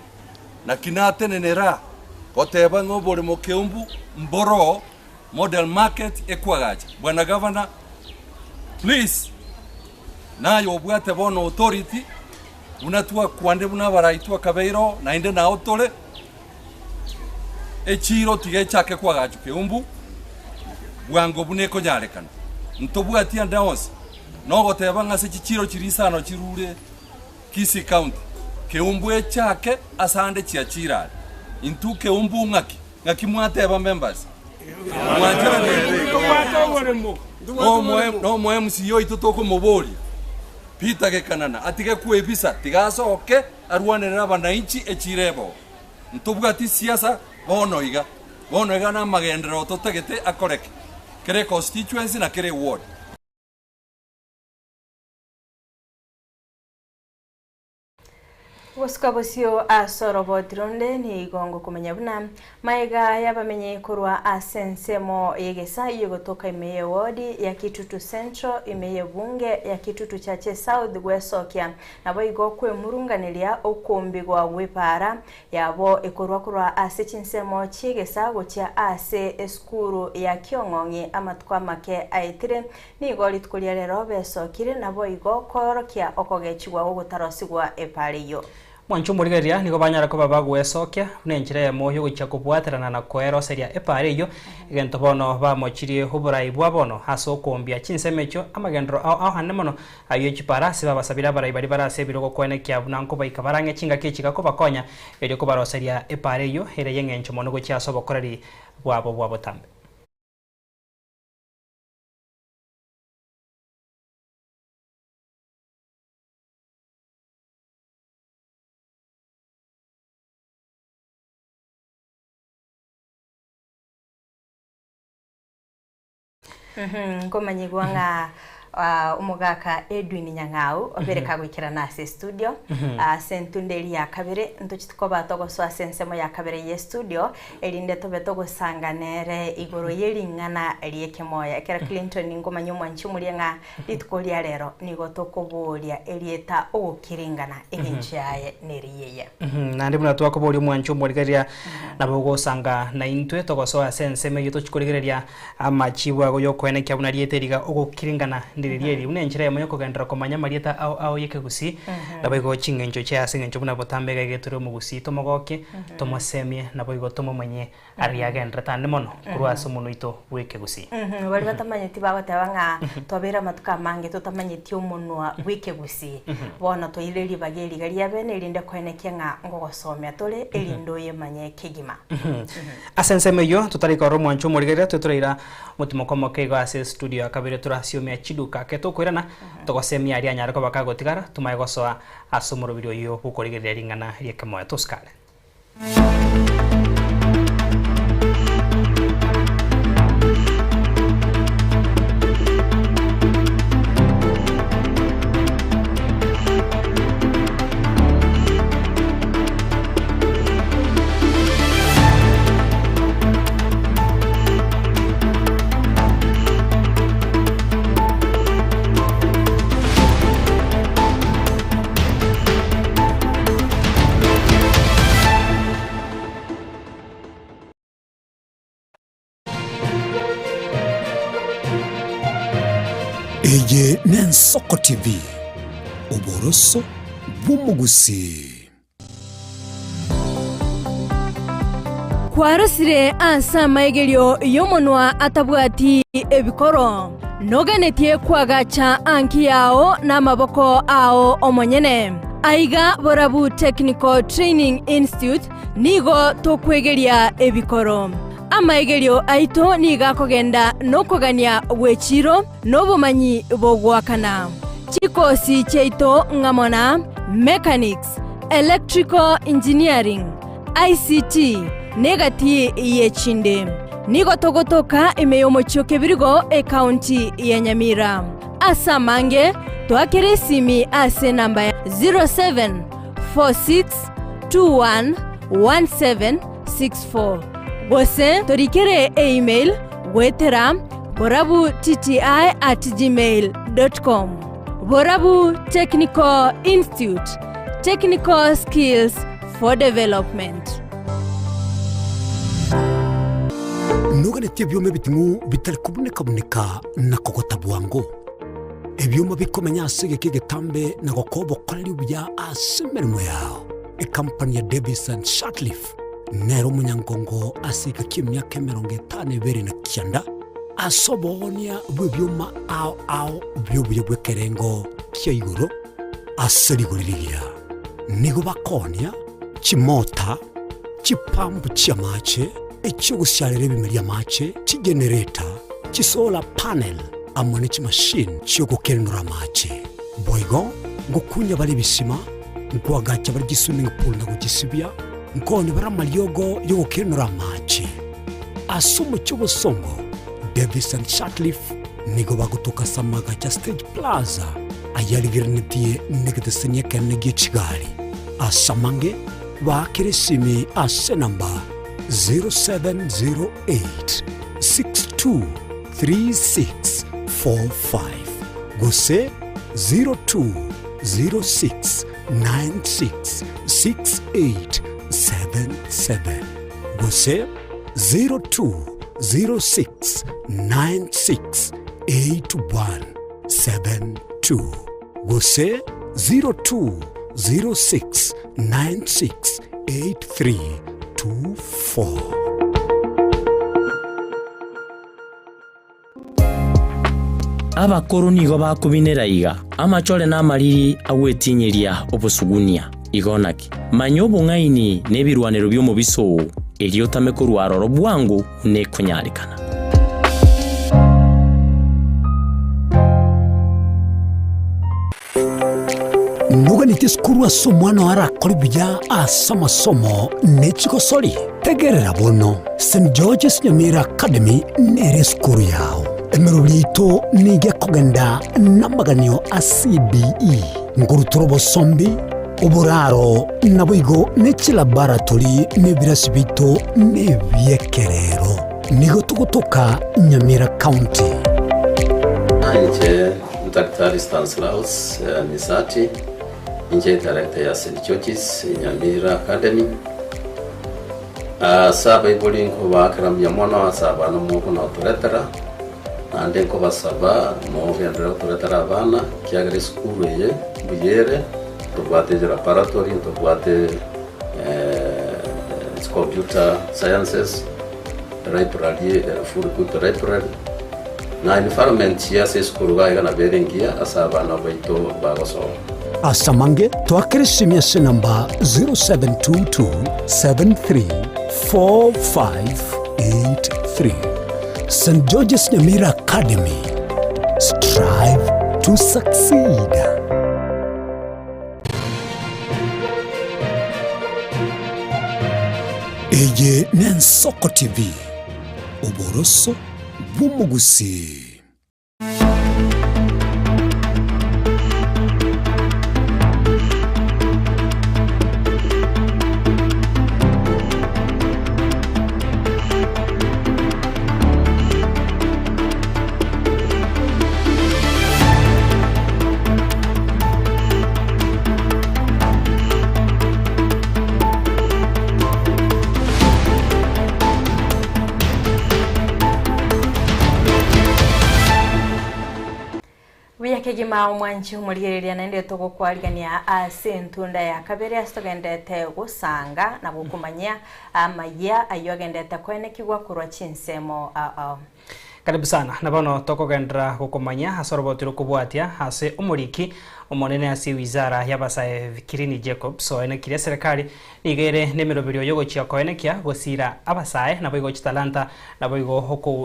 Naki natenenera goteba ng'a oboremo keumbu mboroo model market ekwagacha. Bwana Gavana please naye obwate bono authority buna twakwande buna abarai twakabeire oo naende nao tore. Echiiro tiga echake koagachwa keumbu bwango buna ekonyarekana. Ntobwati ande onsi nogoteba ng'a ase chichiiro chiria isano chirure Kisii County, keumbu echake ase ande chiachiire are. Intwe keumbu ng'aki? Ng'aki mwateba members? Nomoe MCA oito tokomoboria Peter Gekanana atige kwebisa tiga asoke arwanerere abananchi echiiro ebe. Ntobwati siasa bono iga. Bono iga namagenderero totagete akoreke, kera econstituency na kera eward. Gosuka bosio ase oroboti ronde nigo ngokomanya buna maega y'abamenyi korwa ase ensemo y'egesa y'ogotoka ime y'ewodi ya Kitutu Central ime y'ebunge ya Kitutu Chache South gwesokia naboigo kwemurunganeria okombigwa gw'epaara yabo ekorwa korwa ase chinsemo chi'egesa gochia ase esukuru ya Kiong'ong'i amatuko amake aetire. Nigo rituko ria rero besokire, naboigo koorokia okogechigwa gogotarosigwa epaara eyio. Mwanche omorigereria nigo banyara koba bagwesokia buna enchera eyemo y'ogochia kobwaterana na koeroseria epaara eyio, egento bono bamochirie oborai bwa bono ase okoombia chinsemo echio amagenderero ao ao ande mono ayio echipaara ase babasabire abarai baria bare ase ebirogo koenekia buna nkobaika barang'e chingaki echi gakobakonya erio kobaroseria epaara eyio ere y'eng'encho mono gochia ase obokoreri bwabo bwa botambe. Nkomanyigwa ng'a ah, omogaka Edwin Nyang'au obere kagoikerana ase estudio ase entunda eria ya kabere ntochi tokoba togosoa ase ensemo ya kabere ye estudio erinde tobe togosanga nere igoro y'ering'ana ri'ekemoyo. Ekero Clinton nkomanya omwanchi omoria ng'a rituko ria rero nigo tokoboria erieta ogokiringana eng'encho yaye neriya eye. Naende buna twakoboria omwanchi omorigereria, nabo ogosanga naintwe togosoa ase ensemo eyio tochia korigereria amachibu ago y'okoenekia buna rieta eriga ogokiringana ndiriria eri buna enchera eyemo y'okogenderera komanya amarieta ao ao y'ekegusii, naboigo ching'encho chiaye ase eng'encho buna botambe iga iga tore omogusii tomogokie, Tomosemie, naboigo tomomanyie aria agenderete ande mono korwa ase omonwa oito bw'ekegusii. Baria batamanyeti bagoteba ng'a twabeire amatuko amange totamanyeti omonwa bw'ekegusii. Bono toire ribaga eri iga ria bene erinde koenekia ng'a ngogosomia tore erinde oyemanye kegima. Ase ensemo eyio totari korora omwancho omorigereria twe toraira motimoko omoke igo ase estudio ya kabere torasiomia chiduka ake tokoirana togosemia aria anyare koba kagotigara tomaye gosoa ase omorobiri oyio bw'okorigereria ring'ana ri'ekemoyo. Tosikare. Eye n'Ensoko TV, oboroso bw'omogusii. Kwarosire ase amaigerio y'omonwa atabwati ebikoro, noganetie koagacha anki yao namaboko ao omonyene. Aiga Borabu Technical Training Institute nigo tokwegeria ebikoro. Amaigerio aito nigo akogenda nokogania gw'echiiro na obomanyi bogoakana. Chikosi chiaito ng'amo na Mechanics, Electrical Engineering, ICT, na egati y'echinde. Nigo togotoka ime y'omochie o Kebirigo, ekaunti ya Nyamira. Ase amange, toakere esimi ase enamba ya 0746211764 gose torikere eemail goetera borabutti at gmail dot com. Borabu Technical Institute, technical skills for development. Noganetie ebioma ebiting'u bitari kobuneka-buneka na kogota bwango, ebioma bikomenya ase egeka egetambe na gokoa obokoreri obuya ase emeremo yao. Ekampani ya Davis and Shirtliff nere omonyangongo ase egeka ki'emiaka 52 na kianda ase oboonia bw'ebioma ao ao bi'obuya bw'ekerengo kia igoro ase rigori rigiya. Nigo bakoonia chimota, chipampu chi'amache, echi'ogosiarera ebimeri amache, chigenereta, chisolar panel, amo ne chimashini chi'ogokenenora amache. Boigo ngokunya bare ebisima, nkoagacha bare chiswimming pool na gochisibia, nkoonia bare amariogo y'ogokenenora amache. Ase omochie obosongo, Davis and Shirtliff nigo bagotoka ase amagacho a Stage Plaza, ayarigereretie negeteseni ekenene gie chigari. Ase amange, baakere esimi ase enamba 0708 623645 gose 0206 966877 gose 0206 968172 gose 0206 968324. Abakoro nigo bakobinera iga, Amachore namariri agwetinyeria obosugunia. Igo naki? Manya obong'aini na ebirwanero bi'omobisa oo, erio otame korwa aroro bwango buna ekonyarekana. Noganeti esukuru ase omwana oo arakore buya ase amasomo ne chigosori? Tegerera bono, St. George's Nyamira Academy nere esukuru yao. Emerobio yaito nigo ekogenda namaganio a CBE, nkorutora obosombi, oboraro, naboigo ne chilaboratory na ebirasi biaito nebiekerero. Nigo togotoka Nyamira County. Inche Daktari Stanislaus Misati, inche director ya St George's Nyamira Academy. Ase abaibori nkobaakera mbuya mono ase abana mokonotoretera, naende nkobasaba mogenderere gotoretera abana, ekiagera esukuru eye mbuya ere, ntobwate laboratory, ntobwate computer sciences, library ere full good library, na environment ase esukuru iga iga nabo ere engiya ase abana baito bagosoma. Ase amange, twakere esimi ase enamba 0722734583. St. George's Nyamira Academy. Strive to succeed. Eye n'Ensoko TV, oboroso bw'omogusii. Buya kegima omwanchi omorigereria naende togokwarigania ase entunda ya kabere ase togendete gosanga na gokomanyia amayia ayio agendete koenekigwa korwa chinsemo ao ao. Karibu sana. Na bono tokogenderera gokomanya ase oroboti rokobwatia ase omoriki omonene ase ewizara y'abasae Fikirini Jacobs oenekirie eserekari nigo ere nemeroberio yogochia koenekia gosira abasae naboigo chitalanta naboigo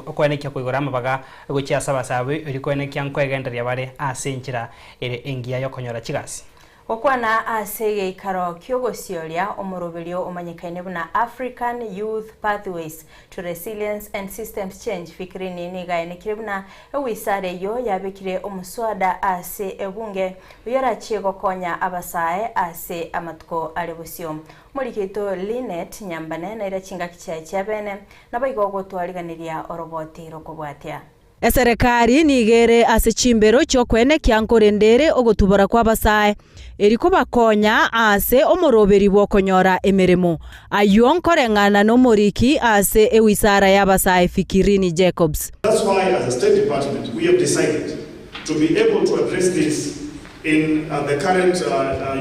okoenekia koigora amabaga gochia ase abasae abwo erio koenekia nkoegendereria bare ase enchera ere engiya yokonyora chigasi. Gokwana ase egeikaro ki'ogosioria omoroberio omanyekaine buna African Youth Pathways to Resilience and Systems Change, Fikirini nigo aenekire buna ewisara eyio yabekire omoswada ase ebunge oyio orachie gokonya abasae ase amatuko are bosio. Omoriki oito Linet Nyambane naira chingaki chiaye chiabene naboigo gotwariganeria oroboti rokobwatia. Eserekari nigo ere ase chimbero chi'okwenekia nkorende ere ogotubora kw'abasae, eri kobakonya ase omoroberi bw'okonyora emeremo. Ayio nkoreng'ana nomoriki ase ewisara y'abasae Fikirini Jacobs. That's why as a State Department we have decided to be able to address this in the current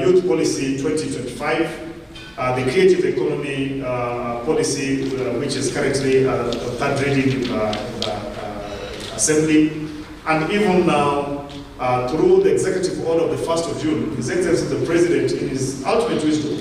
Youth Policy 2025, the Creative Economy Policy which is currently third reading in the Assembly, and even now through the Executive Order of the 1st of June, His Excellency the President in his ultimate wisdom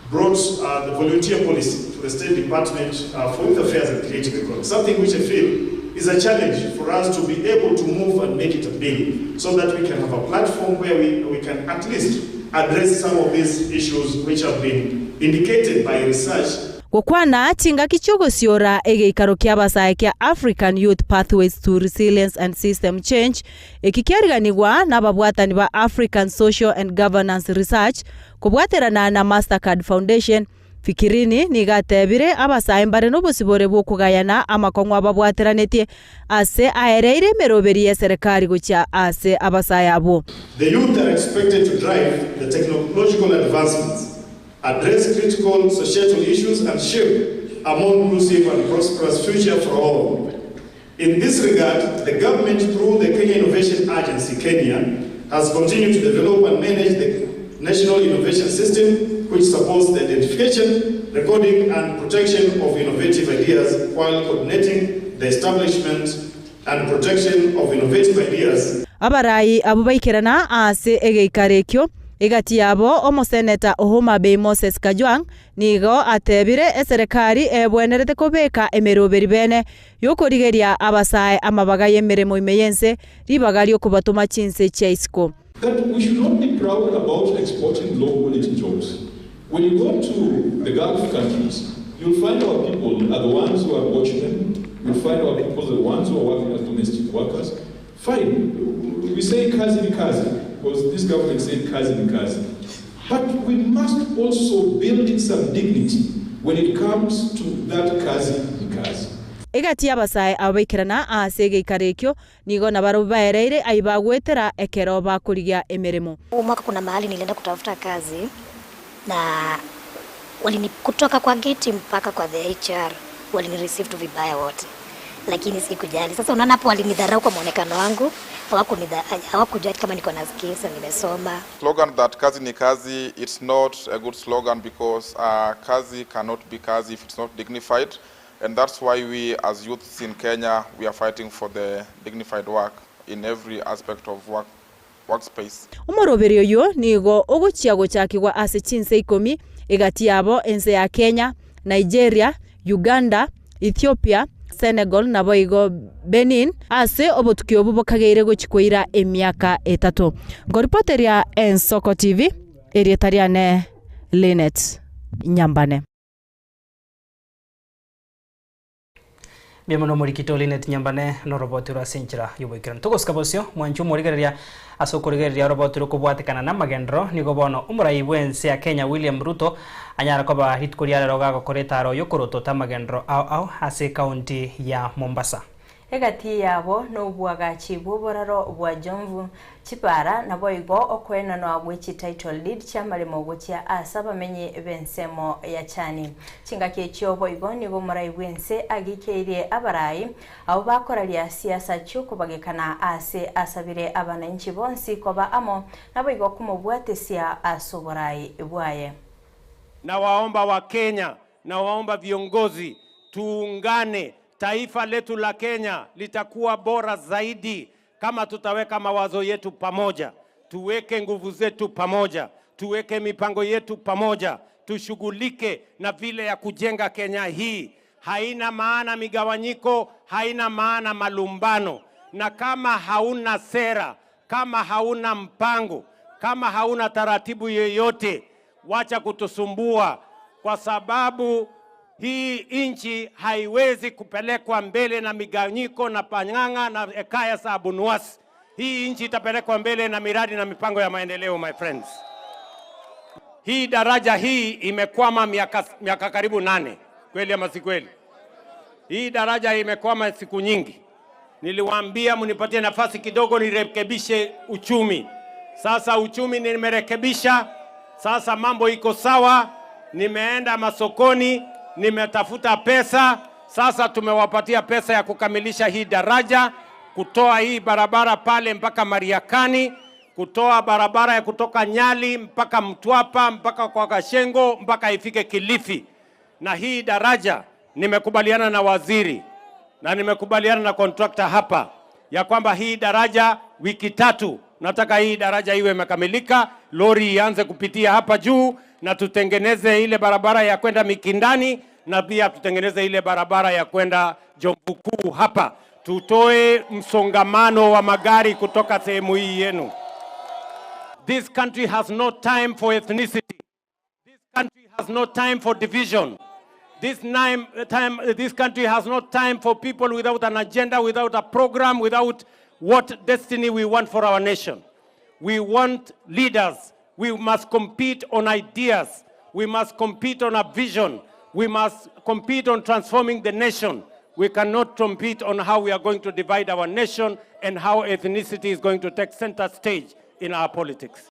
brought the volunteer policy to the State Department for Youth Affairs and Creative Economy, something which I feel is a challenge for us to be able to move and make it a bill so that we can have a platform where we, we can at least address some of these issues which have been indicated by research. Gokwana chingaki chi'ogosiora egeikaro ki'abasae kia African Youth Pathways to Resilience and System Change, eki kiariganigwa nababwatani ba African Social and Governance Research kobwaterana na Mastercard Foundation, Fikirini nigo atebire abasae mbare nobosibore bw'okogayana amakong'u ababwateranetie ase aereire emeroberi y'eserekari gochia ase abasae abwo. The youth are expected to drive the technological advancements, address critical societal issues and shape a more inclusive and prosperous future for all. In this regard, the government through the Kenya Innovation Agency, Kenya, has continued to develop and manage the National Innovation System, which supports the identification, recording and protection of innovative ideas while coordinating the establishment and protection of innovative ideas. Abarai abwo baikerana ase egeikaro ekio, egati yabo omoseneta o Homa Bay Moses Kajwang' nigo atebire eserekari ebwenerete kobeka emeroberi bene y'okorigeria abasae amabaga y'emeremo ime y'ense, ribaga ri'okobatoma chinse chia isiko. That we should not be proud about exporting low quality jobs. When you go to the Gulf countries, you'll find our people are the ones who are watchmen, you'll find our people the ones who are working as domestic workers. Fine, we say kazi ni kazi, because this government said kazi ni kazi. But we must also build in some dignity when it comes to that kazi ni kazi. Egati y'abasae aba baikerana ase egeikaro ekio, nigo nabarabwo baereire ayio bagoetera ekero bakorigia emeremo. Huu mwaka kuna mahali nilienda kutafuta kazi na walini kutoka kwa gate mpaka kwa the HR walini receive tu vibaya wote, lakini sikujali. Sasa unaona hapo walinidharau kwa mwonekano wangu, hawakujua kama niko na skills na nimesoma. Slogan that kazi ni kazi, it's not a good slogan because kazi cannot be kazi if it's not dignified. And that's why we as youths in Kenya, we are fighting for the dignified work in every aspect of work, workspace. Omoroberi oyio nigo ogochia gochakigwa ase chinse ikomi, egati yabo ense ya Kenya, Nigeria, Uganda, Ethiopia, Senegal naboigo Benin, ase obotuki obwo bokageire gochia koira emiaka etato. Nkoripoteria Ensoko TV, erieta riane Linet Nyambane. Mbuya mono omorikito Linet Nyambane noroboti rwa ase enchera y'oboikeranu. Togosika bosio, mwanche omorigereria ase okorigereria oroboti rokobwatekana namagenderero, nigo bono omorai bw'ense ya Kenya William Ruto anyare koba rituko ria rero gagokora etaro y'okorotota amagenderero ao ao ase ekaunti ya Mombasa. Egati yabo nobwagachi bw'oboraro bwa Jomvu, chipara, naboigo okoenanwa gwe chititle deed chi'amaremo gochia ase abamenyi b'ensemo ya Chani. Chingaki echio boigo nigo omorai bw'ense agikeirie abarai abwo bakoraria siasa chi'okobagekana aase asabire abananchi bonsi koba amo naboigo komobwatesia ase oborai bwaye. Nawaomba Wakenya, nawaomba viongozi tuungane. Taifa letu la Kenya litakuwa bora zaidi kama tutaweka mawazo yetu pamoja, tuweke nguvu zetu pamoja, tuweke mipango yetu pamoja, tushughulike na vile ya kujenga Kenya hii. Haina maana migawanyiko, haina maana malumbano. Na kama hauna sera, kama hauna mpango, kama hauna taratibu yoyote, wacha kutusumbua, kwa sababu hii nchi haiwezi kupelekwa mbele na migawanyiko na pang'ang'a na ekaya za abunuwasi. Hii nchi itapelekwa mbele na miradi na mipango ya maendeleo, my friends. Hii daraja hii imekwama miaka karibu 8, kweli ama si kweli? Hii daraja imekwama siku nyingi. Niliwaambia mnipatie nafasi kidogo nirekebishe uchumi. Sasa uchumi nimerekebisha, sasa mambo iko sawa. Nimeenda masokoni, nimetafuta pesa. Sasa tumewapatia pesa ya kukamilisha hii daraja, kutoa hii barabara pale mpaka Mariakani, kutoa barabara ya kutoka Nyali mpaka Mtwapa mpaka kwa Kashengo mpaka ifike Kilifi. Na hii daraja nimekubaliana na waziri na nimekubaliana na contractor hapa ya kwamba hii daraja wiki 3 nataka hii daraja iwe imekamilika, lori ianze kupitia hapa juu, na tutengeneze ile barabara ya kwenda Mikindani na pia tutengeneze ile barabara ya kwenda Jomvu Kuu hapa, tutoe msongamano wa magari kutoka sehemu hii yenu. This country has no time for ethnicity. This country has no time for division. This, nime, time, this country has no time for people without an agenda, without a program, without what destiny we want for our nation. We want leaders. We must compete on ideas. We must compete on a vision. We must compete on transforming the nation. We cannot compete on how we are going to divide our nation and how ethnicity is going to take center stage in our politics.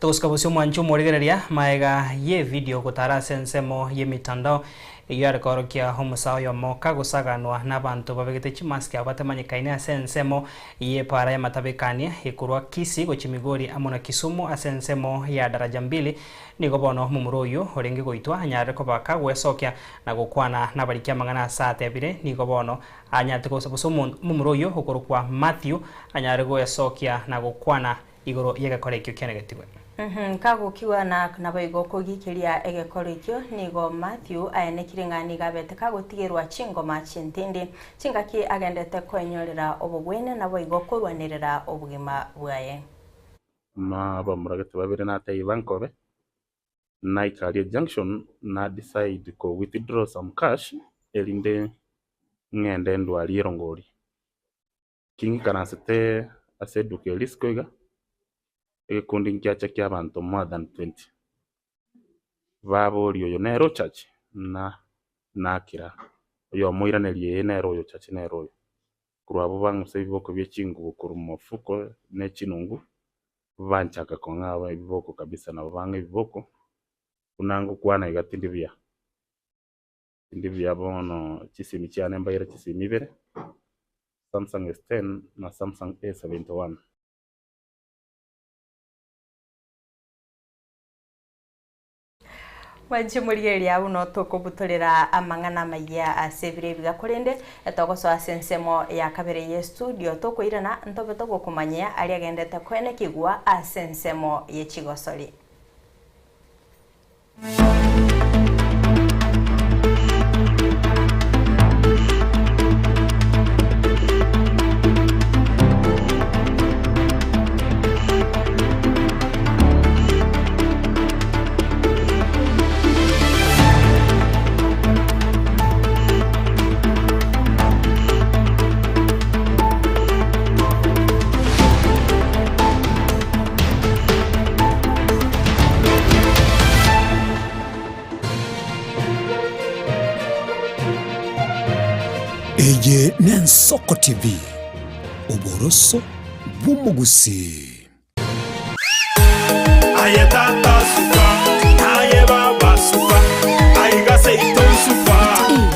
Togosika bosio omwancho omorigereria maega ye video gotara ase ensemo ye emitandao eyio are koorokia omosae oyomo kagosaganwa na abanto babegete chimask abo batamanyekaine ase ensemo ye epara y'amatabekania ekorwa Kisii gochia Migori amo na Kisumu ase ensemo ya Daraja Mbili. Nigo bono omomura oyio orenge goitwa anyarire koba kagwesokia na gokwana nabariki amang'ana ase atebire nigo bono anyarete gosa gose omomura oyio okorokwa Mathew anyare goesokia na gokwana igoro y'egekora ekio kianegetigwe. Kagokigwa na naboigo kogiikeria egekoro ekio, nigo Mathew aenekire ng'a nigo abete kagotigerwa chingoma chintindi, chingaki agendete koenyorera obogwenia naboigo korwanerera obogima bwaye. Na abamura gete babere nateba nkobe, naika aria junction na decide ko withdraw some cash erinde ng'ende ndwarie erongori. Ki ng'ikaransete ase eduka eria isiko iga, egekundi nkiacha kia abanto more than 20. Baboria oyo nere ochache? Na nakira. Oyomo oiraneria ee nere oyo ochache nere oyo. Korwa abwo bang'usa ebiboko bia chingubo korwa mofuko na echinungu, banchaka kong'aa ebiboko kabisa nabo bang'a ebiboko, buna ngokwana iga tindi buya. Tindi buya bono chisimi chiane mbaire chisimi ibere, Samsung S10 na Samsung A71. Mwanche morigereria buna tokobutorera amang'ana amaya ase ebiro ebiga korende togosoa ase ensemo ya kabere ye studio tokoirana ntobe togokomanyia aria agendete koenekigwa ase ensemo ye chigosori. Eye n'Ensoko TV, oboroso bw'omogusii. Aye tata suka, aye baba suka, aiga seito suka.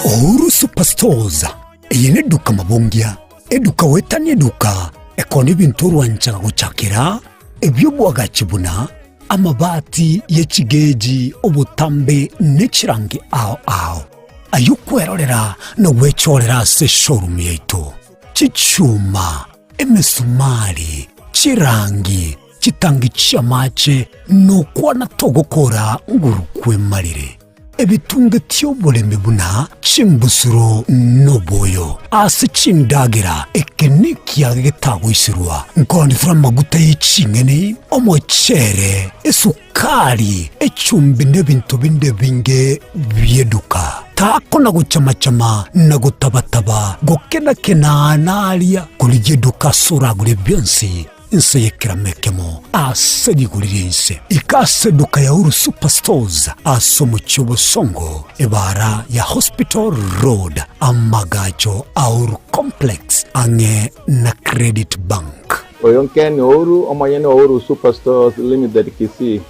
Uhuru Superstores, eye neduka mabongia, eduka goetania eduka, ekona ebinto orwanchaga gochakera, ebi'obwagachi buna amabati ye chigeji, obotambe ne chirangi ao ao. Ayio kwerorera na gwechorera ase eshowroom yaito. Chichuma, emesumari, chirangi, chitangi chi'amache, nokwana togokora nguru kwemarire. Ebitunge ti'oboremi buna chimbusuro noboyo ase chindagera, eke nekiage getagoiserwa, nkoonetera amaguta ye ching'eni, omochere, esukari, echumbi na ebinto binde ebinge bi'eduka. Takona gochama-chama na gotaba-taba, gokena-kena naria, korigia eduka ase oragure bionsi. Inse y'ekerama ekemo ase rigori ri'ense. Ika ase eduka ya Uhuru Superstores ase omochie o Bosongo, ebaara ya Hospital Road, amagacho a Uhuru Complex ang'e na Credit Bank. Oyo Ken Ouru, omonyene o Uhuru Superstores Limited Kisii.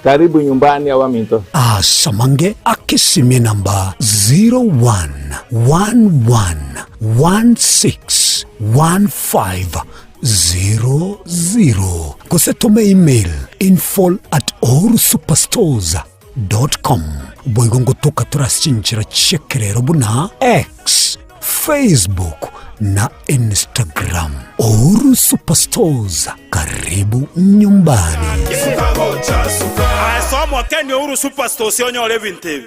Karibu nyumbani abaminto. Ase amange akesimie namba 0111161500 gose tome email info at uhurusuperstores com. Boigo ngotoka tore ase chinchera chi'ekerero buna X, Facebook na Instagram. Uhuru Superstores, karibu nyumbani. Aye soa Kenya Uhuru Superstores onyore ebinto ebi.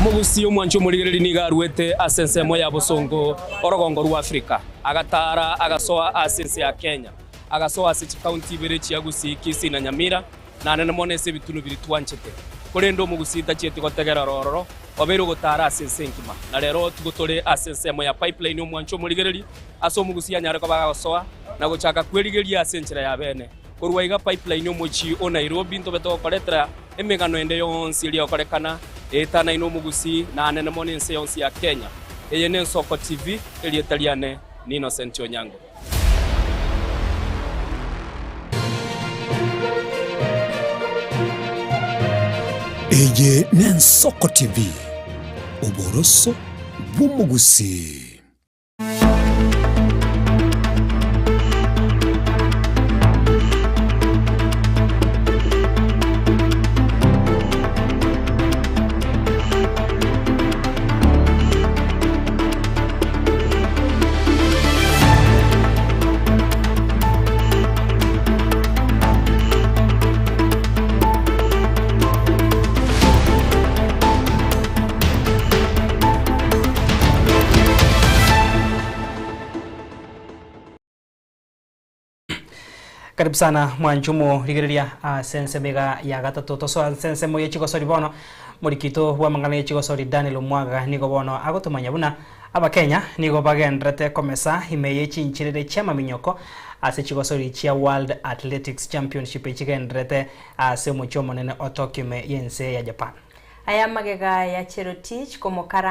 Omogusii omwanchi omorigereria nigo aruete ase ensemo ya bosongo orogongo rwa Africa, agataara agasoa ase ense ya Kenya, agasoa ase chikaunti ibere chia Gusii, Kisii na Nyamira, na anene mono ase ebitunu biria twanchete. Korende omogusii tachieti gotegera ororo, obeire ogotaara ase ense engima. Na rero tigo tore ase ensemo ya Pipeline omwanchi omorigereria, ase omogusii anyare koba agosoa na gochaka kwerigeria ase enchera ya bene. Korwa iga Pipeline omochie o Nairobi ntobe togokoretera emegano ende yonsi eria egokorekana etanaine omogusii na anene mono ense yonsi ya Kenya. Eye n'Ensoko TV, erieta riane ni Innocent Onyango. Eye n'Ensoko TV, oboroso bw'omogusii. Karibu sana mwanchumo rigereria ase ensemo iga ya gatato tosoa ase ensemo ye chigosori bono morikito bwa amang'ana ye chigosori Daniel Omwaga nigo bono agotomanya buna Abakenya nigo bagenderete komesa ime ye chinchirere chi'amaminyoko ase chigosori chia World Athletics Championship echigenderete ase omochie omonene o Tokyo ime y'ense ya Japan. Aya amagega ya Cherotich komokara.